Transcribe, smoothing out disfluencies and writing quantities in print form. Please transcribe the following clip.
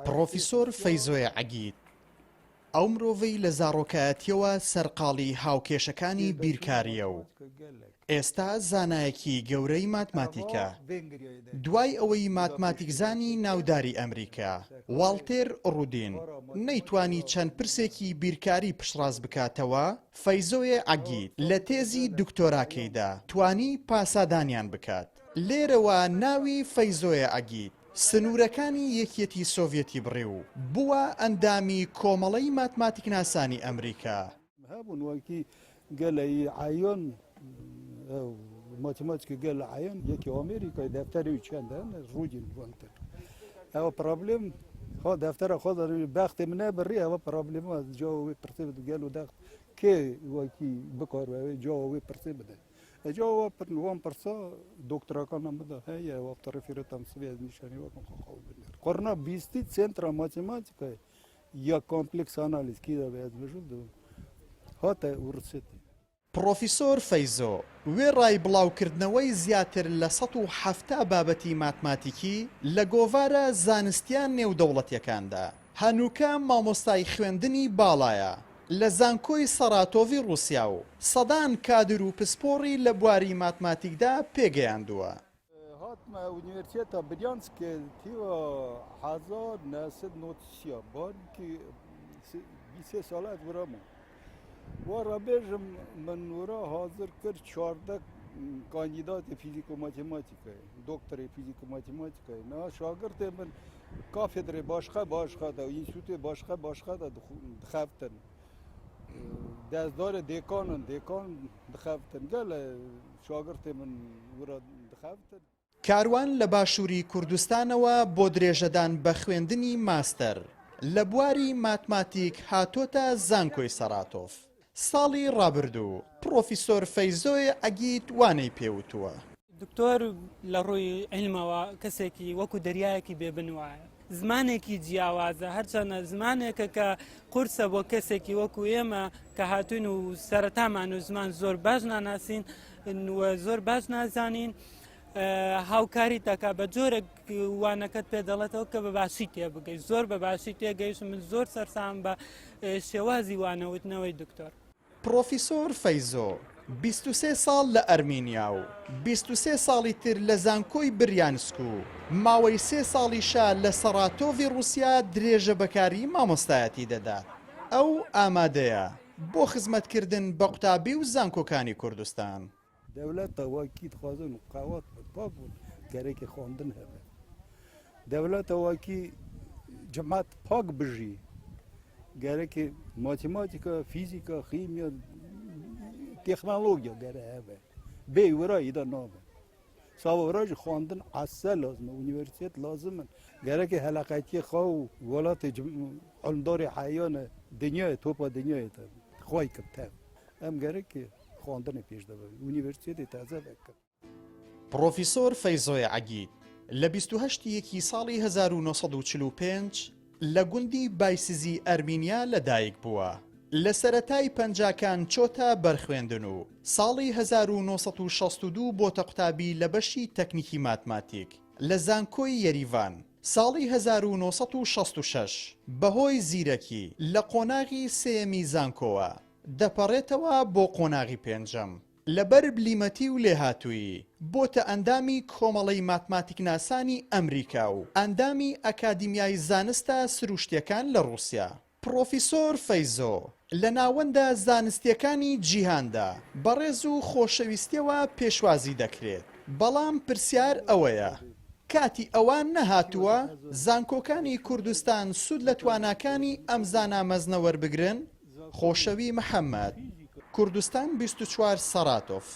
پڕۆفیسۆر فەیزۆیە عەگید، ئەو مرۆڤەی لە زاڕۆکایەتییەوە سەرقاڵی هاوکێشەکانی بیرکارییە و ئێستا زانایەکی گەورەی ماتماتیکە، دوای ئەوەی ماتماتیکزانی ناوداری ئەمریکا، واڵتێر ڕودین، نەیتوانی چەند پرسێکی بیرکاری پشتڕاست بکاتەوە، فەیزۆیە عەگید لە تێزی دکتۆراکەیدا توانی پاسادانیان بکات. لێرەوە ناوی فەیزۆیە عەگید سنوورەکانی یەکیەتی سۆڤیەتی بڕی و بووە ئەندامی کۆمەڵەی ماتماتیکناسانی ئەمریکا. هەبوون وەکی گەلەی عەیۆن ئەو ماتماتیکی گەل عەیۆن یەکی ئامریکای دەفتەری و چەند هەن ڕوودین وانتر ئەوە پرابلم خۆ دەفتەرە خۆ بەختێ منە بڕی ئەوە پرابلمە جاوی پرسێ گەل و دەخت کێ وەکی بکار جاوی پرسێ بدە ئەجا وە پر وان پرسا دکتۆراکانم بدا هەیە وە تەڕفیرەتەم سبێ نیشانی وەکم خۆ قەول بنێر قڕنا بیستی سێنترا ماتماتیکای یا کۆمپلێکس ئانالیز کی دەبێ ئەز مەژوول دەبم هاتە ورسێتی. پڕۆفیسۆر فەیزۆ وێڕای بڵاوکردنەوەی زیاتر لە 170 بابەتی ماتماتیکی لە گۆڤارە زانستییە نێودەوڵەتییەکاندا، هەنووکە مامۆستای خوێندنی باڵایە لە زانکۆی سەراتۆڤی ڕووسیا و سەدان کادر و پسپۆڕی لە بواری ماتماتیکدا پێگەیاندووە. هاتمە ئونیڤرسیتە بریانسک تیوە هەزار نەسد نۆت سیا بانکی بیسێ ساڵە ئەز ورا مام وا را بێژم من ورا حاضر کرد 14 کاندیدات فیزیک و ماتماتیکای دکتری فیزیک و ماتماتیکای نا شاگرد من کافدرê başqa başqa da înstîtûtê başqa başqa da dixebtin destdarê dêkanin dêkan dixebtin gele شاگرتێ من ورە دخەبتن. کاروان لە باشووری کوردستانەوە بۆ درێژەدان بە خوێندنی ماستەر لە بواری ماتماتیک هاتۆتە زانکۆی سەراتۆف. ساڵی ڕابردوو پڕۆفیسۆر فەیزۆی عەگید وانەی پێ وتووە. دکتۆر لە ڕووی عیلمەوە کەسێکی وەکو دەریایەکی بێ بن وایە. زمانێکی جیاوازە، هەرچەندە زمانێکە کە قورسە بۆ کەسێکی وەکو ئێمە کە هاتوین و سەرەتامان و زمان زۆر باش ناناسین و زۆر باش نازانین هاوکاری دەکا بە جۆرێک وانەکەت پێ دەڵێتەوە کە بە باشی تێبگەی زۆر بە باشی تێگەیشت من زۆر سەرسام بە شێوازی وانەوتنەوەی دکتۆر. پڕۆفیسۆر فەیزۆ 23 ساڵ لە ئەرمینیا و 23 ساڵی تر لە زانکۆی بریانسک و ماوەی سێ ساڵیشە لە سەڕاتۆڤی ڕووسیا درێژە بە کاری مامۆستایەتی دەدات. ئەو ئامادەیە بۆ خزمەتکردن بە قوتابی و زانکۆکانی کوردستان. دەولەتا وەکی دخوازن قەوات بن پاک بن گەرەکی خواندن هەبێ دەولەتا وەکی جماعت پاک بژی گەرەکی ماتیماتیکا فیزیکا خیمیا تەکنۆلۆژیا گەرە هەبێ بێ ورا ئیدا نابێ ساوە ورا jî xwendin ese lazim e unîversîtet lazim in gerekê heleqetiyê xwe û welatê ilmdarê heyane dinyayê topa dinyayê de xway kin tev em gerekê خواندنێ پێش دەبەن ئونیڤەرسیتێ تازە دەکەن. پڕۆفیسۆر فەیزۆێ عەگید لە 28 ی یەکی ساڵی 1945 لە گوندی بایسزی ئەرمینیا لە دایک بووە. لە سەرەتای پەنجاکان چۆتە بەر خوێندن و ساڵی 1962 بۆتە قوتابی لە بەشی تەکنیکی ماتماتیک لە زانکۆی یەریڤان. ساڵی 1966 بەهۆی زیرەکی لە قۆناغی سێیەمی زانکۆوە دەپەڕێتەوە بۆ قۆناغی پێنجەم، لەبەر بلیمەتی و لێهاتوویی، بۆتە ئەندامی کۆمەڵەی ماتماتیکناسانی ئەمریکا و ئەندامی ئەکادیمیای زانستە سروشتیەکان لە ڕووسیا. پڕۆفیسۆر فەیزۆ لە ناوەندە زانستیەکانی جیهاندا بە ڕێز و خۆشەویستیەوە پێشوازی دەکرێت، بەڵام پرسیار ئەوەیە کاتی ئەوە نەهاتووە زانکۆکانی کوردستان سوود لە تواناکانی ئەم زانا مەزنە وەربگرن؟ خۆشەوی محەمەد، کوردستان 24 سەراتۆف.